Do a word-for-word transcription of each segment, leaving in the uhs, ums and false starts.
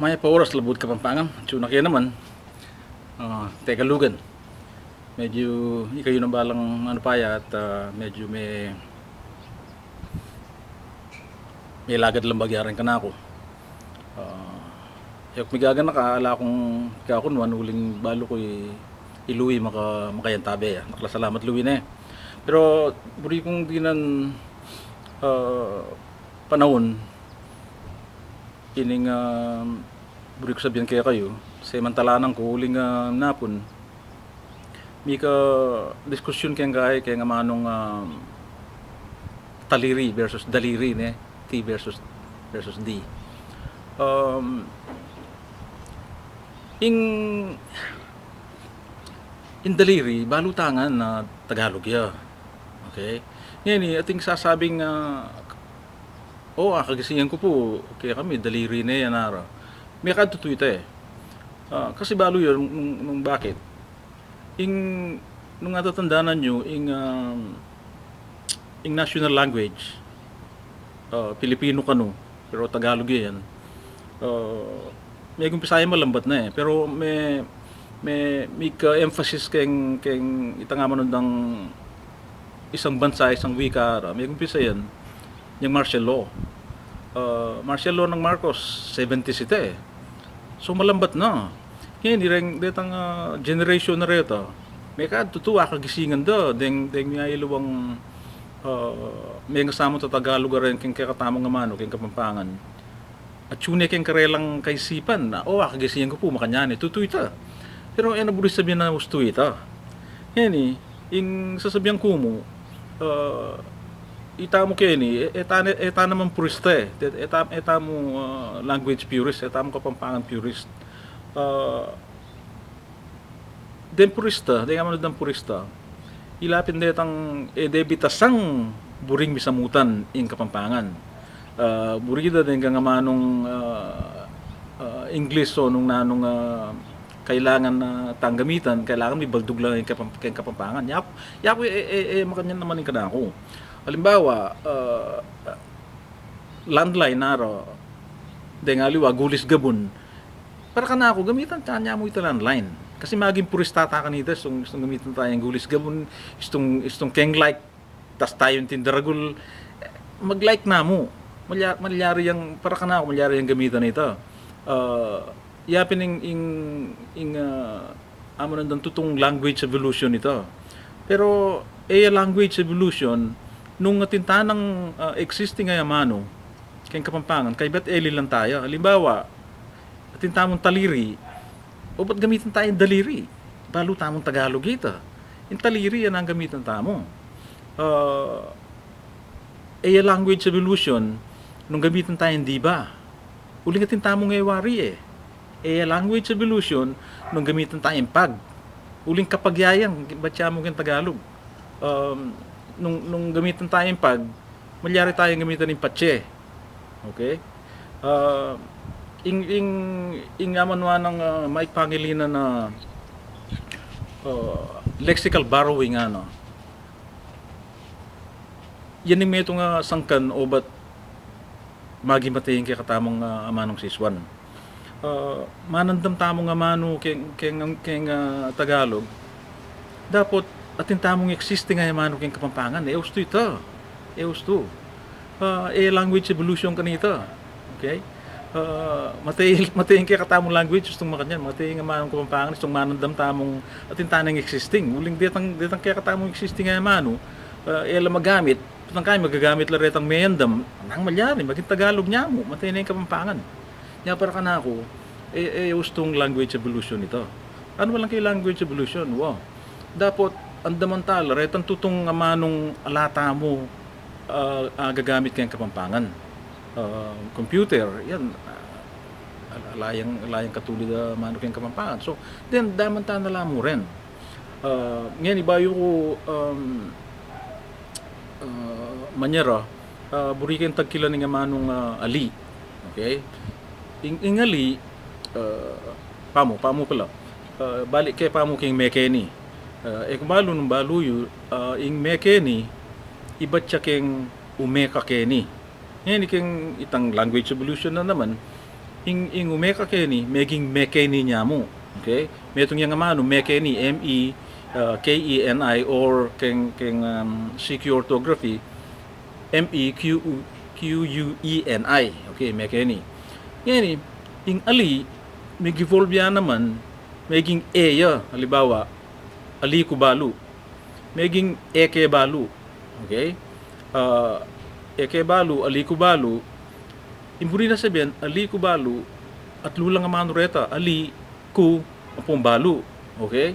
Mayap a oras, Labuad Kapampangan. Atyu na ke naman, ah, Tegalugan. Medyu ikayu nang balang manupaya at, ah, medyu me, melagad lang bagya reng kanaku. Ah, e ku migaganaka, ala kung kakunwan uling balu ku i, i Louie maka, makayantabe ya. Dakal a salamat, Louie, ne. Pero buri kung dinan, ah, panaun ining, ah, buri kung sabian kekayu, semantalanan ku uling, ah, napun mika diskusyun keng kai keng amanung, ah, taliri versus daliri, ne, T versus, versus D. Um, ing, ing daliri, balu ta ngan na Tagalug ya. Okay? Ngeni, ating sasabing, ah, o, akagisingan ku pu kekami, daliri ne yan, ara. Mekad tutu ita e. Ah, kasi balu ya nung, nung, nung bakit. Ing, nung atatandanan yu, ing, ah, ing national language, ah, Pilipinu kanu, pero Tagalug ya yan. Ah, megumpisa yang malambat na e. Pero me, me, mika emphasis keng, keng itang amanung dang isang bansa, isang wika, ara, megumpisa yan yang martial law. Ah, martial law nang Marcos, seventies ita e. So, malambat na. Ngeni, reng, detang, ah, generation na reta, mekad tutu akagisingan da deng, deng miyayaliwang, ah, mengasamung Tatagalug a reng keng kekatamung amanu keng Kapampangan. Atyu ne keng karelang kaisipan na, o, akagisingan ku pu makanyan e, tutu ita. Pero e na buri sabian na ustu ita. Ngeni, ing sasabian ku mu, ah, itamu keni, e, e ta, e ta naman purista e. E, e ta, e tamu, ah, language purist, e tamu Kapampangan purist. Ah, deng purista, deng amanu dang purista, ila pin detang, e, debita sang buring misamutan ing Kapampangan. Ah, buri da deng amanung, ah, ah, English o nung nanung, ah, kailangan na tang gamitan, kailangan mibaldug la keng Kapam-, keng Kapampangan. Yaku, yaku, e, e, e, makanyan naman ing kanaku. Alimbawa, ah, landline, ara, deng aliwa, gulis gabun. Para kanaku, gamitan ta ne mu ita landline. Kasi maging purista ta kanita, istung, istung gamitan ta yang gulis gabun, istung, istung keng like, tas tayung tindaragul, mag-like na mu. Malya-, malyari yang, para kanaku, malyari yang gamitan ita. Ah, yapin ing, ing, ing, ah, amanung dang tutung language evolution ita. Pero, e ya language evolution, nung atin ta nang, ah, existing a amanu keng Kapampangan, kaybat e lilan ta ya. Alimbawa, atin tamung taliri, o, bat gamitan ta yang daliri? Balu tamung Tagalug ita. Ing taliri, yan ang gamitan tamu. Ah, e ya language evolution nung gamitan ta yang diba. Uling atin tamung e wari e. E ya language evolution nung gamitan ta yang pag. Uling kapag ya yang, bat ya mu keng Tagalug. Um, nung, nung gamitan ta yang pag, malyari tang gamitan ing patse. Okay? Ah, ing, ing, ing amanu nang, ah, Mike Pangilinan na, ah, lexical borrowing, ano. Yan ing metung a sangkan obat maging mate ing kekatamung, ah, amanung sisuan. Ah, manandam tamung amanu keng, keng, keng, ah, Tagalog. Dapot atin tamung existing a amanu keng Kapampangan. E ustu ita. E ustu. Ah, e language evolution kanita. Okay? Ah, mate, mate ing kekatamung language, istung makanyan, mate ing amanung Kapampangan, istung manandam tamung atin ta nang existing. Uling detang, detang kekatamung existing a amanu, ah, e la magamit, tangkay magagamit la retang meandam, nang malyari, maging Tagalog ne mu, mate ne ing Kapampangan. Nya para kanaku, e, e ustung language evolution ita. Anu, walang kaya language evolution, wa. Dapot, andaman ta la, retang tutung amanung ala tamu, ah, ah, gagamit keng Kapampangan. Ah, computer, yan, ah, ala yang, ala yang katulid a amanu keng Kapampangan. So, then, daman ta na la mu rin. Ah, ngeni, bayu ku, um, ah, manyera, ah, buri keng tagkilan ing amanung, ah, ali. Okay? Ing, ing ali, ah, pamu, pamu pala. Ah, balik ke pamu keng mekeni. Ah, e ku balu nung balu yu, ah, ing mekeni, ibat ya keng umeka keni. Ngeni keng itang language evolution na naman, ing, ing umeka keni, meging mekeni nyamu. Okay? Metung yang amanu, mekeni, M E, uh, K E N I, or keng, keng, um, C Q orthography, M E Q U, Q U E N I. Okay, mekeni. Ngeni, ing ali, mig-evolve ya naman, meging e ya, halimbawa, ali ku balu. Meging e ke balu. Okay? Ah, e ke balu, ali ku balu. Ing buri nang sabian, ali ku balu, atlu lang amanu reta, ali, ku, ampong balu. Okay?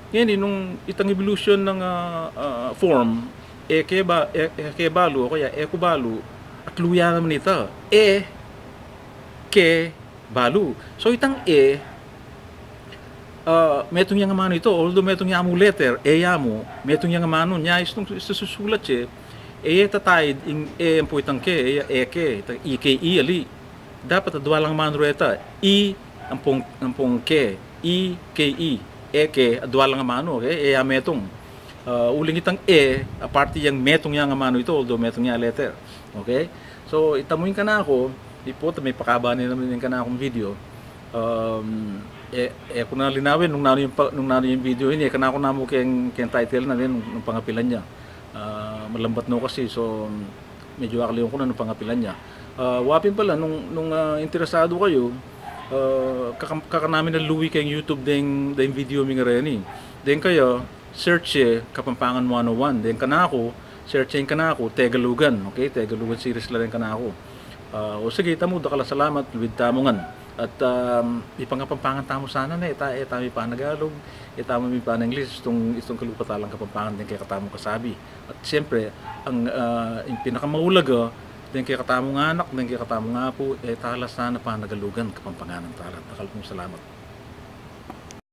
Ngeni, nung itang evolution ng, ah, ah, form, e ke ba-, e, e ke balu, o kaya e ku balu, atlu ya naman ita. E, ke, balu. So, itang e, ah, metung yang amanu ita, although metung ya mu letter, e ya mu, metung yang amanu, nya istung, istung susulat ye, e ye tataid ing e ampong itang ke, e, e ke, itang i ke i, ali. Dapat adwa lang amanu reta, i ampong, ampong ke, i ke i, e ke, adwa lang amanu, okay? E ya metung. Ah, uling itang e, aparte yang metung yang amanu ita, although metung ya letter. Okay? So, ita mu ing kanaku, ipota, mipakaba ne naman ing kanakung video. Um, e, e ku na linawin nung nanu ing pa-, nung nanu ing video ini, e kanaku namu keng, keng title na rin nung, nung pangapilan ya. Ah, malambat no kasi, so, medyo akliwan ku na nung pangapilan ya. Ah, wa pin pala, nung, nung, ah, interesadu kayu, ah, kaka-, kaka namin na luwi keng YouTube deng, deng video mi ngareni. Deng kaya, search ye Kapampangan one oh one. Deng kanaku, search ye ing kanaku, Tegalugan. Okay? Tegalugan series la ring kanaku. Ah, o sige, ita mu, dakal a salamat, luid tamu ngan. At, um, ipangapampangan tamu sana ne, e ta-, e tamu mipanagalug, e tamu mipananglis, istung, istung kalupa ta lang Kapampangan deng kekatamung kasabi. At siyempre, ang, ah, ing pinakamaulaga, deng kekatamung anak, deng kekatamung apu, e ta la sana panagalugan, Kapampanganan ta la. Dakal pung salamat.